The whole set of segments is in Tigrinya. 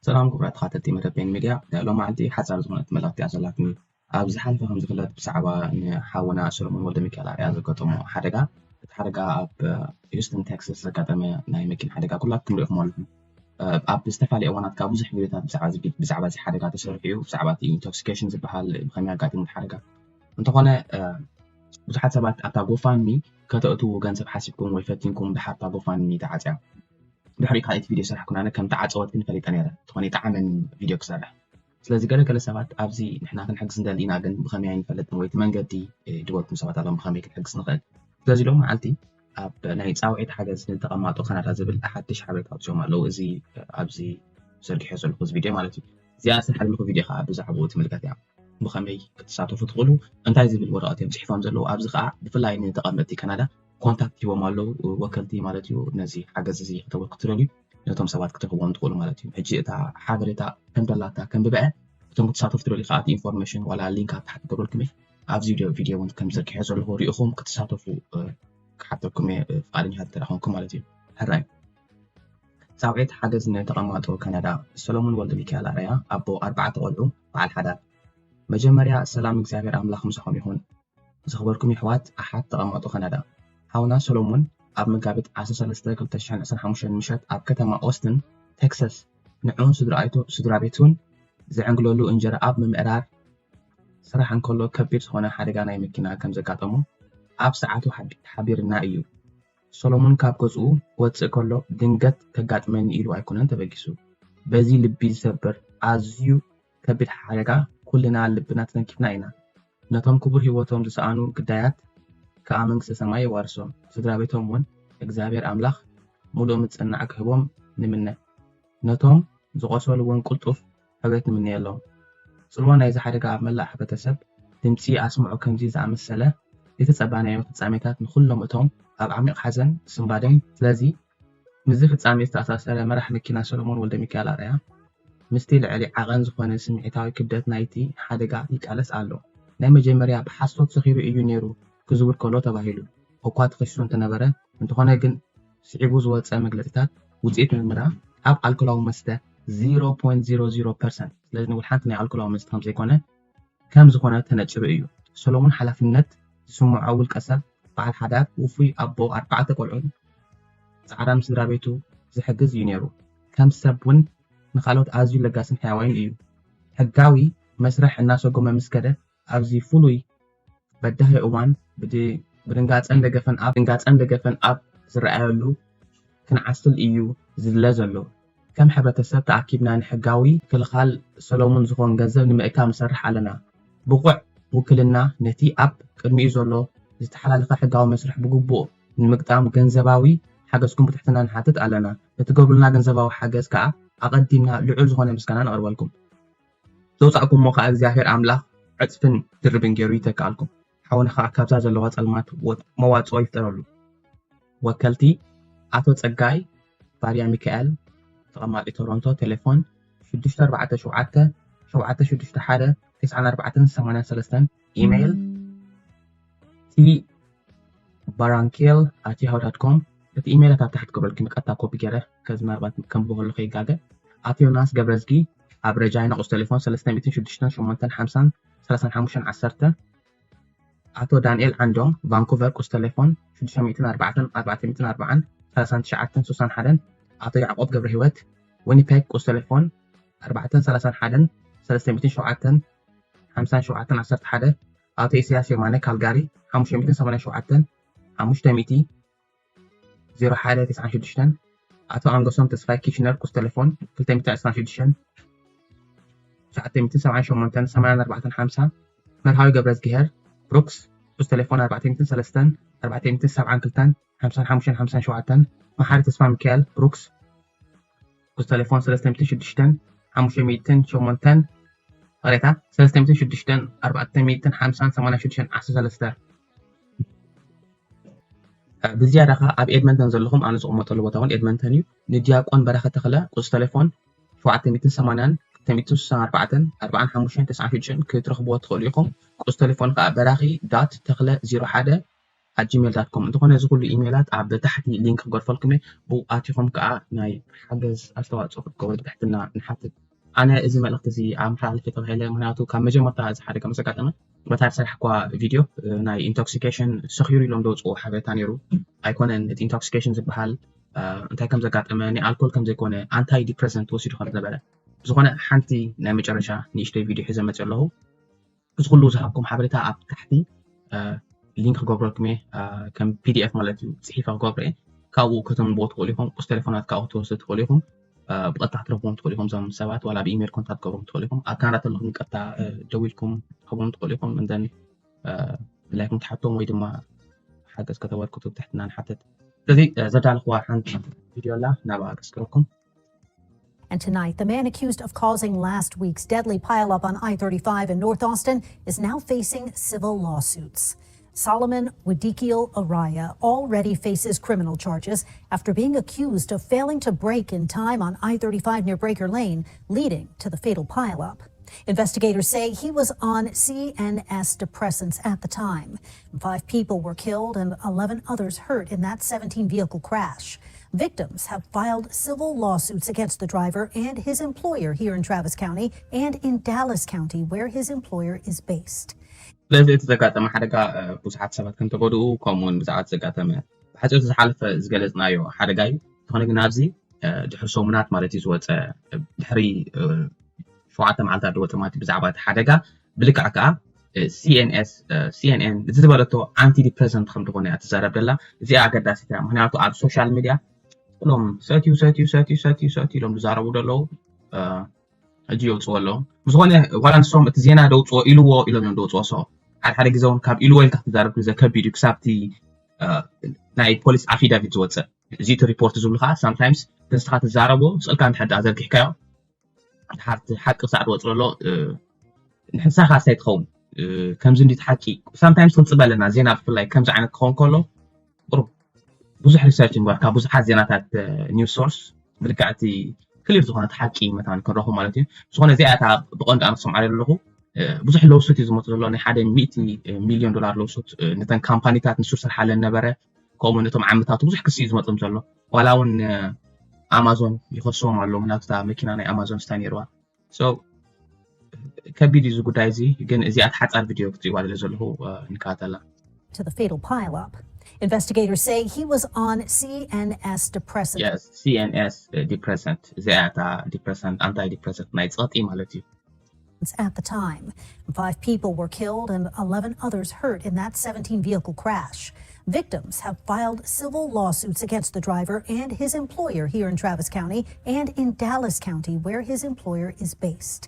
ሰላም ክቡራት ተኸታተልቲ መደብ ቤን ሚድያ፣ ሎማዓንቲ ሓጻር ዝኾነት መልእኽቲ እያ ዘላትኒ። ኣብ ዝሓለፈ ከም ዝፍለጥ ብዛዕባ ንሓውና ሰሎሞን ወልደ ሚካኤል ኣርኣያ ዘጋጠሞ ሓደጋ፣ እቲ ሓደጋ ኣብ ሂውስተን ቴክሳስ ዘጋጠመ ናይ መኪና ሓደጋ ኩላትኩም ርኢኹም ኣለኹም። ኣብ ዝተፈላለየ እዋናት ካብ ብዙሕ ቪድዮታት ብዛዕባ እዚ ሓደጋ ተሰሪሑ እዩ። ብዛዕባ እቲ ኢንቶክሲኬሽን ዝበሃል ብኸመይ ኣጋጢሙ ሓደጋ እንተኾነ ብዙሓት ሰባት ኣብታ ጎፋንሚ ከተእትዉ ገንዘብ ሓሲብኩም ወይ ፈቲንኩም ድሓር እታ ጎፋንሚ ተዓፅያ። ድሕሪ ካልኣይቲ ቪድዮ ሰራሕኩን ኣነ ከም ተዓፀወት ግን ፈሊጠ ነይረ። ዝኾነ ይጠዓመኒ ቪድዮ ክሰርሕ። ስለዚ ገለ ገለ ሰባት ኣብዚ ንሕና ክንሕግዝ እንደሊ ኢና ግን ብኸመይ ኣይንፈልጥን ወይ እቲ መንገዲ ድበልኩም ሰባት ኣለዎም ብኸመይ ክንሕግዝ ንኽእል። ስለዚ ሎም መዓልቲ ኣብ ናይ ፃውዒት ሓገዝ ንተቐማጦ ካናዳ ዝብል ሓድሽ ሓበሬታ ኣውፅኦም ኣለዉ። እዚ ኣብዚ ዘርጊሐ ዘለኹ እዚ ቪድዮ ማለት እዩ። እዚኣ ዝሰርሓ ዘለኹ ቪድዮ ከዓ ብዛዕባኡ ትምልከት እያ። ብኸመይ ክትሳተፉ ትኽእሉ እንታይ ዝብል ወረቐት እዮም ፅሒፎም ዘለዉ። ኣብዚ ከዓ ብፍላይ ንተቐመጥቲ ካናዳ ኮንታክት ሂቦም ኣለዉ ወከልቲ ማለት እዩ። ነዚ ሓገዝ እዚ ክተበርክቱ ትደልዩ ነቶም ሰባት ክትረኽብዎም ትኽእሉ ማለት እዩ። ሕጂ እታ ሓበሬታ ከም ደላታ ከንብበዐ እቶም ክትሳተፉ ትደልዩ ከዓ ኢንፎርሜሽን ዋላ ሊንክ ኣብ ታሕቲ ገብረልኩም እየ። ኣብዚ ቪድዮ እውን ከም ዘርጊሐ ዘለኹ ሪኢኹም ክትሳተፉ ክሓተኩም እየ ፍቃደኛታት እንተ ደኣ ኮንኩም ማለት እዩ። ሕራይ ጻውዒት ሓገዝ ንተቐማጦ ካናዳ ሰሎሞን ወልደ ሚካኤል ኣርኣያ ኣቦ ኣርባዕተ ቆልዑ በዓል ሓዳር። መጀመርያ ሰላም እግዚኣብሔር ኣምላኽ ምሳኹም ይኹን። ዝኸበርኩም የሕዋት ኣሓት ተቐማጦ ካናዳ፣ ሓውና ሰሎሞን ኣብ መጋቢት ዓሰርተ ሰለስተ ክልተ ሽሕን ዕስራን ሓሙሽተን ምሸት ኣብ ከተማ ኦስትን ቴክሳስ ንዕኡን ስድራ ቤቱን ዝዕንግለሉ እንጀራ ኣብ ምምእራር ስራሕ እንከሎ ከቢድ ዝኾነ ሓደጋ ናይ መኪና ከም ዘጋጠሞ ኣብ ሰዓቱ ሓቢርና እዩ። ሰሎሞን ካብ ገዝኡ ክወጽእ ከሎ ድንገት ከጋጥመኒ ኢሉ ኣይኮነን ተበጊሱ። በዚ ልቢ ዝሰብር ኣዝዩ ከቢድ ሓደጋ ኩልና ልብና ተተንኪፍና ኢና። ነቶም ክቡር ህይወቶም ዝሰኣኑ ግዳያት ከኣ መንግስተ ሰማይ የዋርሶም። ስድራ ቤቶም እውን እግዚኣብሔር ኣምላኽ ሙሉእ ምጽንናዕ ክህቦም ንምነ። ነቶም ዝቖሰሉ እውን ቅልጡፍ ሕውየት ንምነየሎም። ጽልዋ ናይዚ ሓደጋ ኣብ መላእ ሕብረተሰብ ድምጺ ኣስምዑ። ከምዚ ዝኣመሰለ ዘይተጸባናዮ ፍጻሜታት ንኹሎም እቶም ኣብ ዓሚቕ ሓዘን ስንባደን። ስለዚ ምስዚ ፍጻሜ ዝተኣሳሰረ መራሕ መኪና ሰሎሞን ወልደሚካኤል ኣርኣያ ምስቲ ልዕሊ ዓቐን ዝኾነ ስምዒታዊ ክብደት ናይቲ ሓደጋ ይቃለስ ኣሎ። ናይ መጀመርያ ብሓሶት ሰኺሩ እዩ ነይሩ ክዝውር ከሎ ተባሂሉ እኳ ተኸሲሱ እንተነበረ፣ እንተኾነ ግን ስዒቡ ዝወጸ መግለጺታት ውጽኢት ምርመራ ኣብ ኣልኮላዊ መስተ ዜሮ ፖይንት ዜሮ ዜሮ ፐርሰንት፣ ስለዚ ንውል ሓንቲ ናይ ኣልኮላዊ መስተ ከም ዘይኮነ ከም ዝኾነ ተነጺሩ እዩ። ሰሎሞን ሓላፍነት ዝስምዖ ውልቀ ሰብ፣ በዓል ሓዳር፣ ውፉይ ኣቦ ኣርባዕተ ቆልዑን ጻዕራም ስድራ ቤቱ ዝሕግዝ እዩ ነይሩ። ከም ሰብ እውን ንኻልኦት ኣዝዩ ለጋስን ሕያዋይን እዩ። ሕጋዊ መስርሕ እናሰጎመ ምስ ከደ ኣብዚ ፍሉይ በዳሂ እዋን ብድንጋጸን ደገፈን ኣብ ድንጋጸን ደገፈን ኣብ ዝረኣየሉ ክንዓስል እዩ ዝድለ ዘሎ። ከም ሕብረተሰብ ተኣኪብና ንሕጋዊ ምክልኻል ሰሎሙን ዝኾን ገንዘብ ንምእካብ ንሰርሕ ኣለና። ብቑዕ ውክልና ነቲ ኣብ ቅድሚኡ ዘሎ ዝተሓላለኸ ሕጋዊ መስርሕ ብግቡእ ንምግጣም ገንዘባዊ ሓገዝኩም ብትሕትና ንሓትት ኣለና። ንትገብሩልና ገንዘባዊ ሓገዝ ከኣ ኣቐዲምና ልዑል ዝኾነ ምስጋና ነቕርበልኩም። ዘውጻእኩሞ ከኣ እግዚኣብሔር ኣምላኽ ዕጽፍን ድርብን ገይሩ ይተክኣልኩም። ሓውና ከኣ ካብዛ ዘለዋ ጸልማት መዋጽኦ ይፍጠረሉ። ወከልቲ ኣቶ ጸጋይ ባርያ ሚካኤል፣ ተቐማጢ ቶሮንቶ፣ ቴሌፎን ሽዱሽተ ኣርባዕተ ሸውዓተ ሸውዓተ ሽዱሽተ ሓደ ተስዓን ኣርባዕተን ሰማንያን ሰለስተን፣ ኢሜይል ቲ ባራንኬል ኣት ያሁ ዳት ኮም። እቲ ኢሜይላት ኣብ ታሕቲ ክብረልኩም ቀጥታ ኮፒ ገይረ ከዚ ምናልባት ከም ብኸሎ ከይጋገ። ኣቶ ዮናስ ገብረዝጊ ኣብ ረጃይና ቁጽሪ ቴሌፎን ሰለስተ ሚእትን ሽዱሽተን ሸሞንተን ሓምሳን ሰላሳን ሓሙሽተን ዓሰርተ። ኣቶ ዳንኤል ዓንዶም ቫንኩቨር ቁጽሪ ቴሌፎን ሽዱሽተ ሚእትን ኣርባዕተን ኣርባዕተ ሚእትን ኣርባዓን ሰላሳን ትሽዓተን ሱሳን ሓደን። ኣቶ ያዕቆብ ገብረ ህይወት ዊኒፔግ ቁጽሪ ቴሌፎን ኣርባዕተን ሰላሳን ሓደን ሰለስተ ሚእትን ሸውዓተን ሓምሳን ሸውዓተን ዓሰርተ ሓደ። ኣቶ ኢሳያስ የማነ ካልጋሪ ሓሙሽተ ሚእትን ሰማንያን ሸውዓተን ሓሙሽተ ሚእቲ ዜሮ ሓደ ተስዓን ሽዱሽተን። ኣቶ ኣንገሶም ተስፋይ ኪሽነር ቁጽሪ ቴሌፎን ክልተ ሚእትን ዕስራን ሽዱሽተን ትሽዓተ ሚእትን ሰብዓን ሸሞንተን ሰማንያን ኣርባዕተን ሓምሳ። መርሃዊ ገብረዝግሄር ብሩክስ ቁጽሪ ቴሌፎን ኣርባዕተ ሚእትን ሰለስተን ኣርባዕተ ሚእትን ሰብዓን ክልተን ሓምሳን ሓሙሽተን ሓምሳን ሸውዓተን። መሓሪ ተስፋ ሚካኤል ብሩክስ ቁጽሪ ቴሌፎን ሰለስተ ሚእትን ሽዱሽተን ሓሙሽተ ሚእትን ሸሞንተን፣ ይቕሬታ፣ ሰለስተ ሚእትን ሽዱሽተን ኣርባዕተ ሚእትን ሓምሳን ሰማንያን ሽዱሽተን ዓሰርተ ሰለስተ። ብዝያዳ ኸኣ ኣብ ኤድመንተን ዘለኹም፣ ኣነ ዝቕመጠሉ ቦታ እውን ኤድመንተን እዩ። ንዲያቆን በረኸ ተኽለ ቁጽሪ ቴሌፎን ሸውዓተ ሚእትን ሰማንያን ክልተ ሚእትን ስሳን ኣርባዕተን ኣርባዓን ሓሙሽተን ተስዓን ሽዱሽተን ክትረኽብዎ ትኽእሉ ኢኹም። ቁጽሪ ቴሌፎን ኸኣ በራኺ ዳት ተኽለ ዜሮ ሓደ at gmail dot com እንተኾነ፣ እዚ ኩሉ ኢሜላት ኣብ ታሕቲ ሊንክ ክገድፈልኩም እየ። ብኡ ኣቲኹም ከዓ ናይ ሓገዝ ኣስተዋፅኦ ክትገብሩ ብትሕትና ንሓትት። ኣነ እዚ መልእኽቲ እዚ ኣመሓላልፈ ተባሂለ፣ ምክንያቱ ካብ መጀመርታ እዚ ሓደጋ ምስ ኣጋጠመ በታ ዝሰራሕኳ ቪድዮ፣ እ፣ ናይ ኢንቶክሲኬሽን ሰኪሩ ኢሎም ዘውፅኡ ሓበሬታ ነይሩ። ኣይኮነን እቲ ኢንቶክሲኬሽን ዝበሃል፣ እ፣ እንታይ ከም ዘጋጠመ፣ ናይ ኣልኮል ከም ዘይኮነ፣ ኣንታይ ዲፕረሰንት ወሲዱ ከም ዝነበረ። ብዝኾነ ሓንቲ ናይ መጨረሻ ንእሽተይ ቪድዮ ሒዘ መፅእ ኣለኹ። እዚ ኩሉ ዝሃብኩም ሓበሬታ ኣብ ታሕቲ፣ እ፣ ሊንክ ክገብረልኩም እየ፣ እ፣ ከም ፒ ዲ ኤፍ ማለት እዩ፣ ፅሒፈ ክገብሮ እየ። ካብኡ ከተንብቦ ትኽእሉ ኢኹም፣ ቁስ ቴሌፎናት ካብኡ ክትወስዱ ትኽእሉ ኢኹም፣ እ፣ ብቐጥታ ክትረኽብዎም ትኽእሉ ኢኹም እዞም ሰባት፣ ዋላ ብኢሜል ኮንታክት ክገብሮም ትኽእሉ ኢኹም። ኣብ ካናዳ ዘለኹም ቀጥታ፣ እ፣ ደዊልኩም ክትረኽብዎም ትኽእሉ ኢኹም። እንደን፣ እ፣ ድላይኩም ትሓቶም ወይ ድማ ሓገዝ ከተበርክቱ ብትሕትና ንሓትት። ስለዚ፣ እ፣ ዘዳለኽዋ ሓንቲ ቪድዮ ኣላ፣ ናብኣ ከስክረኩም። And tonight, the man accused of causing last week's deadly pileup on I thirty-five in North Austin is now facing civil lawsuits. Solomon Wadikiel Araya already faces criminal charges after being accused of failing to brake in time on I thirty-five near Breaker Lane, leading to the fatal pileup. Investigators say he was on C N S depressants at the time. Five people were killed and eleven others hurt in that seventeen vehicle crash. Victims have filed civil lawsuits against the driver and his employer here in Travis County and in Dallas County, where his employer is based. ስለዚ እቲ ዘጋጠመ ሓደጋ፣ እ፣ ብዙሓት ሰባት ከም ተጎድኡ፣ ከምኡ እውን ብዛዕባ እቲ ዘጋጠመ ብሓፂሩ ዝሓለፈ ዝገለፅናዮ ሓደጋ እዩ። ዝኾነ ግን ኣብዚ፣ እ፣ ድሕሪ ሰሙናት ማለት እዩ ዝወፀ፣ እ፣ ድሕሪ፣ እ፣ ሸውዓተ መዓልታት ዝወፀ ማለት እዩ ብዛዕባ እቲ ሓደጋ። ብልክዕ ከዓ፣ እ፣ ሲ ኤን ኤስ፣ እ፣ ሲ ኤን ኤን እዚ ዝበለቶ ኣንቲ ዲፕረሰንት ከም ዝኾነ እያ ትዛረብ ዘላ። እዚኣ ኣገዳሲት እያ፣ ምክንያቱ ኣብ ሶሻል ሚድያ ኩሎም ሰትዩ፣ ሰትዩ፣ ሰትዩ፣ ሰትዩ፣ ሰትዩ ኢሎም ዝዛረቡ ዘለዉ፣ እ፣ ሕጂ የውፅዎ ኣለዉ። ብዝኾነ ዋላ ንሶም እቲ ዜና ደውፅዎ ኢልዎ ኢሎም እዮም ደውፅዎ። So፣ ሓደ ሓደ ግዜ እውን ካብ ኢልዎ ኢልካ ክትዛረብ ግዜ ከቢድ እዩ፣ ክሳብ እቲ፣ እ፣ ናይ ፖሊስ ኣፊዳቪት ዝወፅእ። እዚ እቲ ሪፖርት ዝብሉ ከዓ ሳምታይምስ ንስኻ ትዛረቦ ስእልካ እንድሕር ደኣ ዘርጊሕካዮ፣ ድሓር እቲ ሓቂ ክሳዕ ዝወፅእ ዘሎ፣ እ፣ ንሕሳኻ ሳይ ትኸውን። እ፣ ከምዚ እንዲ ሓቂ ሳምታይምስ ክንፅበ ኣለና። ዜና ብፍላይ ከምዚ ዓይነት ክኸውን ከሎ ቁሩብ ብዙሕ ሪሰርች ምግባር፣ ካብ ብዙሓት ዜናታት፣ እ፣ ኒውስ ሶርስ ብልክዕ እቲ ክሊር ዝኾነ እቲ ሓቂ መታን ክንረኽቦ ማለት እዩ። ዝኾነ እዚኣ እታ ብቐንዱ ኣነ ክሰምዓ ዘለኹ፣ እ፣ ብዙሕ ለውሱት እዩ ዝመፁ ዘሎ። ናይ ሓደ ሚእቲ ሚልዮን ዶላር ለውሱት፣ እ፣ ነተን ካምፓኒታት ንሱ ዝሰርሓለን ነበረ፣ ከምኡ ነቶም ዓመታቱ ብዙሕ ክሲ እዩ ዝመፅም ዘሎ። ዋላ እውን፣ እ፣ ኣማዞን ይኸስዎም ኣሎ፣ ምክንያቱ እታ መኪና ናይ ኣማዞን ስታ ነይርዋ። So፣ ከቢድ እዩ እዚ ጉዳይ እዚ፣ ግን እዚኣ ሓፃር ቪድዮ ክትሪእዋ ደለ ዘለኹ፣ እ፣ ንከታተላ። To the fatal pileup. Investigators say he was on C N S depressant. Yes, C N S, uh, depressant. እዚኣ እታ ዲፕረሰንት፣ ኣንታይ ዲፕረሰንት ናይ ፀቕጢ ማለት እዩ። At the time. Five people were killed and eleven others hurt in that seventeen vehicle crash. Victims have filed civil lawsuits against the driver and his employer here in Travis County and in Dallas County, where his employer is based.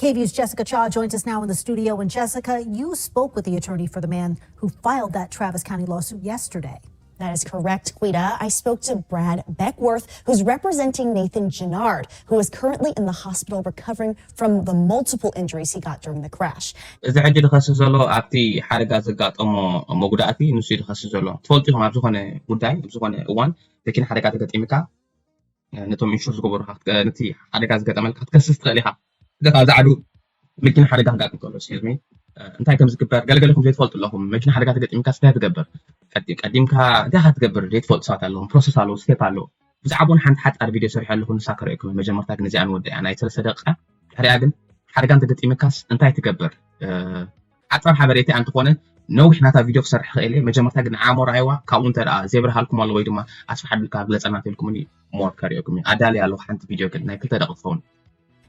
K V U's Jessica Cha joins us now in the studio. And Jessica, you spoke with the attorney for the man who filed that Travis County lawsuit yesterday. That is correct, Quita. I spoke to Brad Beckworth, who's representing Nathan Gennard, who is currently in the hospital recovering from the multiple injuries he got during the crash. እዚ ሕጂ ዝኸስስ ዘሎ ኣብቲ ሓደጋ ዘጋጠሞ መጉዳእቲ ንሱ እዩ ዝኸስስ ዘሎ። ትፈልጡ ኢኹም፣ ኣብ ዝኾነ ጉዳይ፣ ኣብ ዝኾነ እዋን መኪና ሓደጋ ተገጢምካ፣ ነቶም ኢንሹር ዝገበሩኻ፣ ነቲ ሓደጋ ዝገጠመልካ ክትከስስ ትኽእል ኢኻ። እዚ ካብ ዛዕዱ መኪና ሓደጋ ክጋጥም ከሎ፣ excuse me፣ እንታይ ከም ዝግበር ገለገለኹም ዘይትፈልጡ ኣለኹም። መኪና ሓደጋ ተገጢምካ እንታይ ትገብር? ቀዲ-፣ ቀዲምካ እንታይ ኢኻ ትገብር? ዘይትፈልጡ ሰባት ኣለኹም። ፕሮሰስ ኣለዎ፣ ስቴፕ ኣለዎ። ብዛዕባኡ ሓንቲ ሓጻር ቪድዮ ሰሪሐ ኣለኹ፣ ንሳ ከርእየኩም። መጀመርታ ግን እዚኣ ንወድእያ፣ ናይ ሰለስተ ደቂቃ። ድሕሪኣ ግን ሓደጋ እንተገጢምካስ እንታይ ትገብር? እ፣ ሓጻር ሓበሬታ እንተኾነ ነዊሕ ናታ ቪድዮ ክሰርሕ ክእል እየ። መጀመርታ ግን ንዓሞ ረኣይዋ፣ ካብኡ እንተ ደኣ ዘይብርሃልኩም ኣሎ ወይ ድማ ኣስፍሕ ኣቢልካ ግለጸልና እንተልኩምኒ ሞር ከርእየኩም እየ። ኣዳልየ ኣለኹ ሓንቲ ቪድዮ ግን ናይ ክልተ ደቂቕ ትኸውን።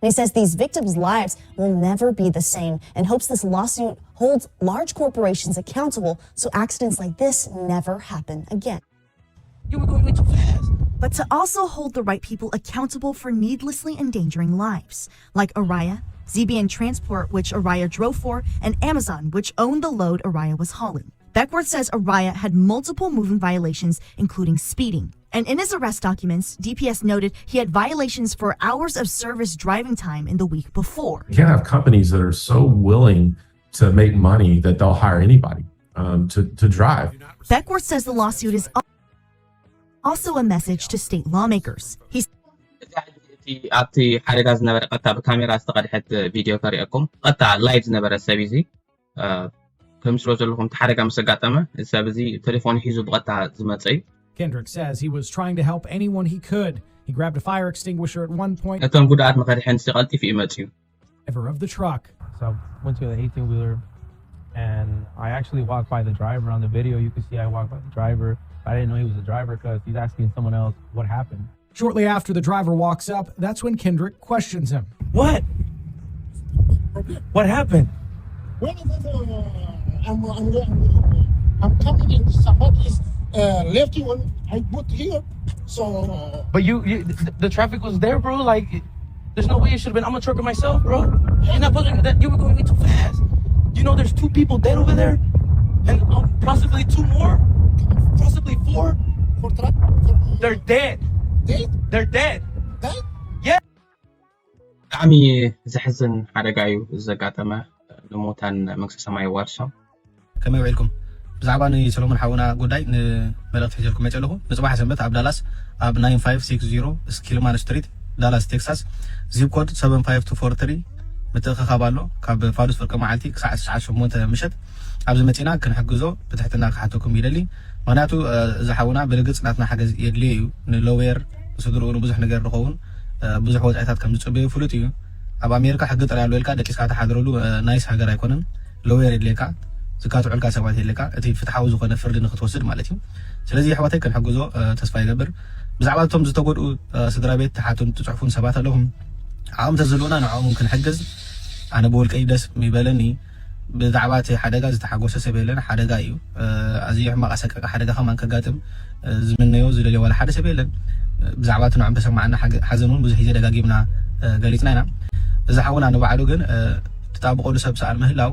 He says these victims' lives will never be the same and hopes this lawsuit holds large corporations accountable so accidents like this never happen again. You were going way too fast. But to also hold the right people accountable for needlessly endangering lives, like Araya, Z B N Transport, which Araya drove for, and Amazon, which owned the load Araya was hauling. Beckworth says Araya had multiple moving violations, including speeding. And in his arrest documents, D P S noted he had violations for hours of service driving time in the week before. You can't have companies that are so willing to make money that they'll hire anybody um, to, to drive. Beckworth says the lawsuit is al- also a message to state lawmakers. He እቲ ኣብቲ ሓደጋ ዝነበረ ቀጥታ ብካሜራ ዝተቐድሐት ቪድዮ ከርእየኩም። ቀጥታ ላይቭ ዝነበረ ሰብ እዚ፣ እ፣ ከም ስለ ዘለኹም እቲ ሓደጋ ምስ ኣጋጠመ፣ እዚ ሰብ እዚ ቴሌፎን ሒዙ ብቐጥታ ዝመጸ እዩ። Kendrick says he was trying to help anyone he could. He grabbed a fire extinguisher at one point. ነቶም ጉድኣት ንኸድሕን እዚ ቀልጢፉ እዩ መጺኡ። Driver of the truck. So I went to the eighteen wheeler and I actually walked by the driver on the video. You can see I walked by the driver. I didn't know he was a driver because he's asking someone else what happened. Shortly after the driver walks up, that's when Kendrick questions him. What? What happened? When is it, uh, I'm, I'm, I'm coming and somebody is uh, left you and I put here. So uh, But you, you the, the traffic was there, bro. Like, there's no way it should have been. I'm a trucker myself, bro. You're not putting that. You were going way too fast. You know, there's two people dead over there, and um, possibly two more, possibly four. For truck, for They're dead. Dead? They're dead. Dead? Yeah. ብጣዕሚ ዘሕዝን ሓደጋ እዩ ዘጋጠመ። ንሞታን መንግስተ ሰማይ የዋርሶም። ከመይ ውዒልኩም? ብዛዕባ ንሰሎሞን ሓውና ጉዳይ ንመልእኽቲ ሒዘልኩም መፅእ ኣለኹ። ንፅባሕ ሰንበት ኣብ ዳላስ ኣብ ናይን ፋይቭ ሲክስ ዚሮ ስኪልማን ስትሪት፣ ዳላስ ቴክሳስ፣ ዚፕ ኮድ ሰቨን ፋይቭ ቱ ፎር ትሪ ምትእኽኻብ ኣሎ። ካብ ፋዱስ ፍርቂ መዓልቲ ክሳዕ ሰዓት ሸሞንተ ምሸት ኣብዚ መፂና ክንሕግዞ ብትሕትና ክሓተኩም ይደሊ። ምክንያቱ እዚ ሓውና ብርግፅ ናትና ሓገዝ የድልዮ እዩ። ንሎየር፣ ንስድርኡ፣ ንብዙሕ ነገር ዝኸውን ብዙሕ ወፃኢታት ከም ዝፅበዩ ፍሉጥ እዩ። ኣብ ኣሜሪካ ሕጊ ጥራይ ኣሎ ኢልካ ደቂስካ ትሓድረሉ ናይስ ሃገር ኣይኮነን። ሎየር የድልየካ፣ ዝካትዑልካ ሰባት የድልየካ፣ እቲ ፍትሓዊ ዝኾነ ፍርዲ ንክትወስድ ማለት እዩ። ስለዚ ኣሕዋተይ ክንሕግዞ ተስፋ ይገብር። ብዛዕባ እቶም ዝተጎድኡ ስድራ ቤት ትሓቱን ትፅሕፉን ሰባት ኣለኹም። ዓቕሚ ተዝህልወና ንዕኦም ክንሕግዝ ኣነ ብውልቀይ ደስ ምበለኒ። ብዛዕባ እቲ ሓደጋ ዝተሓጎሰ ሰብ የለን። ሓደጋ እዩ። ኣዝዩ ሕማቕ ኣሰቃቂ ሓደጋ ከማን ከጋጥም ዝምነዮ ዝደልዮ ዋላ ሓደ ሰብ የለን። ብዛዕባ እቲ ንዕኦም ተሰማዓና ሓዘን እውን ብዙሕ ግዜ ደጋጊምና ገሊፅና ኢና። እዚ ሓውና ንባዕሉ ግን ትጣብቐሉ ሰብ ሰኣን ምህላው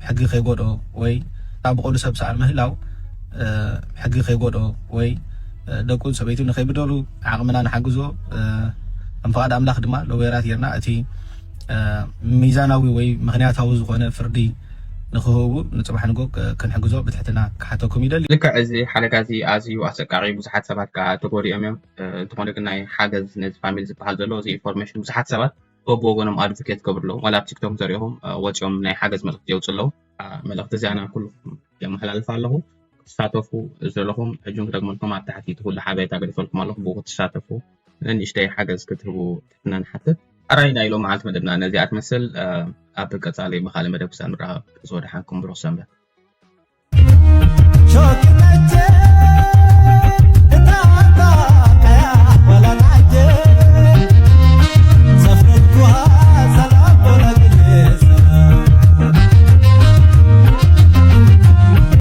ሕጊ ከይጎድኦ ወይ ትጣብቐሉ ሰብ ሰኣን ምህላው ሕጊ ከይጎድኦ ወይ ደቁን ሰበይቱ ንከይብደሉ ዓቕምና ንሓግዞ። ከም ፍቓድ ኣምላኽ ድማ ሎየራት ጌርና እቲ ሚዛናዊ ወይ ምክንያታዊ ዝኾነ ፍርዲ ንክህቡ ንፅባሕ ንጎ ክንሕግዞ ብትሕትና ክሓተኩም ይደሊ። ልክዕ እዚ ሓደጋ እዚ ኣዝዩ ኣሰቃቂ፣ ብዙሓት ሰባት ከዓ ተጎዲኦም እዮም። እንተኾነ ግን ናይ ሓገዝ ነዚ ፋሚሊ ዝበሃል ዘሎ እዚ ኢንፎርሜሽን ብዙሓት ሰባት በብወገኖም ኣድቮኬት ገብሩ ኣለዉ። ዋላ ኣብ ቲክቶክ እንተሪኢኹም ወፂኦም ናይ ሓገዝ መልእክቲ የውፅኡ ኣለዉ። መልእክቲ እዚኣ ናብ ኩልኩም የመሓላልፍ ኣለኹ። ክትሳተፉ ዘለኹም ሕጂ ክደግመልኩም ኣብ ታሕቲ እቲ ኩሉ ሓበሬታ ገዲፈልኩም ኣለኹ። ብኡ ክትሳተፉ ንእሽተይ ሓገዝ ክትህቡ ትሕትና ንሓትት። ኣራይ ናይ ሎም መዓልቲ መደብና ነዚኣ ትመስል። ኣብ ቀፃሊ ብካልእ መደብ ክሳብ ንራኸብ ዝወደሓንኩም ብሩኽ ሰንበት። ሾክ